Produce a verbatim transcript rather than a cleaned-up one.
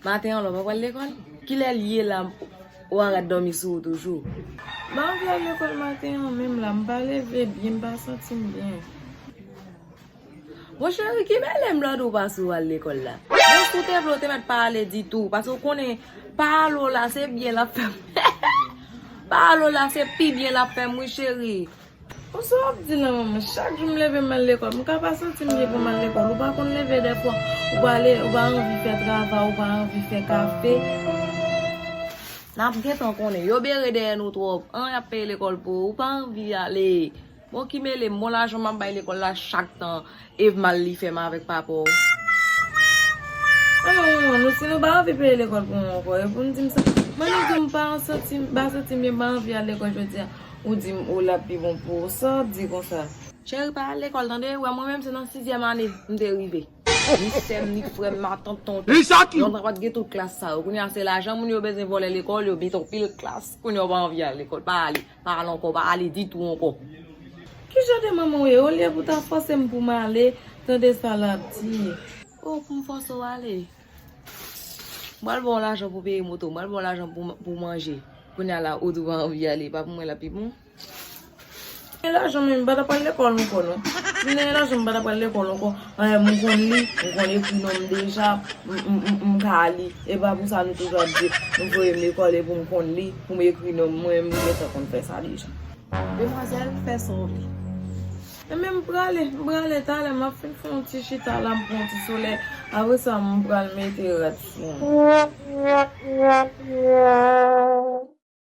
Maten an la, w pa pral lekòl? Kilè l ye la, ou a rete dòmi sou ou toujou? M pa anvi al lekòl maten an menm la, m pa leve byen, m pa santi m byen. Mon cheri, ki mele m lòd ou pa sou al lekòl la? Bon, si w te vle, w te mèt pa ale ditou, paske w konnen, pa ale w la, se byen l ap fè m. Pa ale w la, se pi byen l ap fè m, wi, cheri. Bon, sa w ap di la, manman? Chak jou m leve m al lekòl, m ka pa santi m byen pou m al lekòl. Ou pa konn leve dèfwa, ou pa ale, ou pa anvi fè travay, ou pa anvi fè kafe. N ap gentan konnen. Yo bere dèyè nou twòp. An, y ap peye lekòl pou ou. Ou pa anvi ale. Bon, ki mele m? Bon, lajan m ap bay lekòl la chak tan. Ev mal li fè m avèk papa w. An, non, non, non, si nou pa anvi peye lekòl pou mwen ankò, e pou n di m sa. Mwen, nou di m pa santi, m pa santi m byen, m pa anvi al lekòl jodi a. Ou di m, o, l ap pi bon pou ou. Sa w ap di konsa? Cheri, pa al lekòl, tande? Wè, mwen menm, se nan sizyèm ane m te rive. Ni sè m, ni frè m, matant, tonton. Li sa ki? Lontan pa t gen tout klas sa yo. Kounye a, se lajan moun yo bezwen vòlè lekòl, yo mete anpil klas. Kounye a, w pa anvi al lekòl, pa ale. Pa al ankò, pa ale ditou ankò. Ki jan de manman w ye? Olye pou ta fòse m pou m ale, tande sa l ap di. O, pou m fòse w ale? M pral ba w lajan pou peye moto, m pral ba w lajan pou, pou manje. Kounye a la, ou di w pa anvi ale, pa pou mwen l ap pi bon. E lajan, men m pa ta pral lekòl ankò, non. Si m te gen lajan, m pa ta pral lekòl ankò. Anyen, m konn li, m konn ekri non m deja, m, m, m, m ka li. E pa pou sa nou toujou ap di, nou voye m lekòl e pou m konn li, pou m ekri non m, mwen, m gentan konn fè sa deja. Demwazèl, fè sa w vle. Enben, m prale, m prale, talè m ap fin fè yon ti chita la, m pran yon ti solèy. Apre sa, m pral mete rad sou mwen.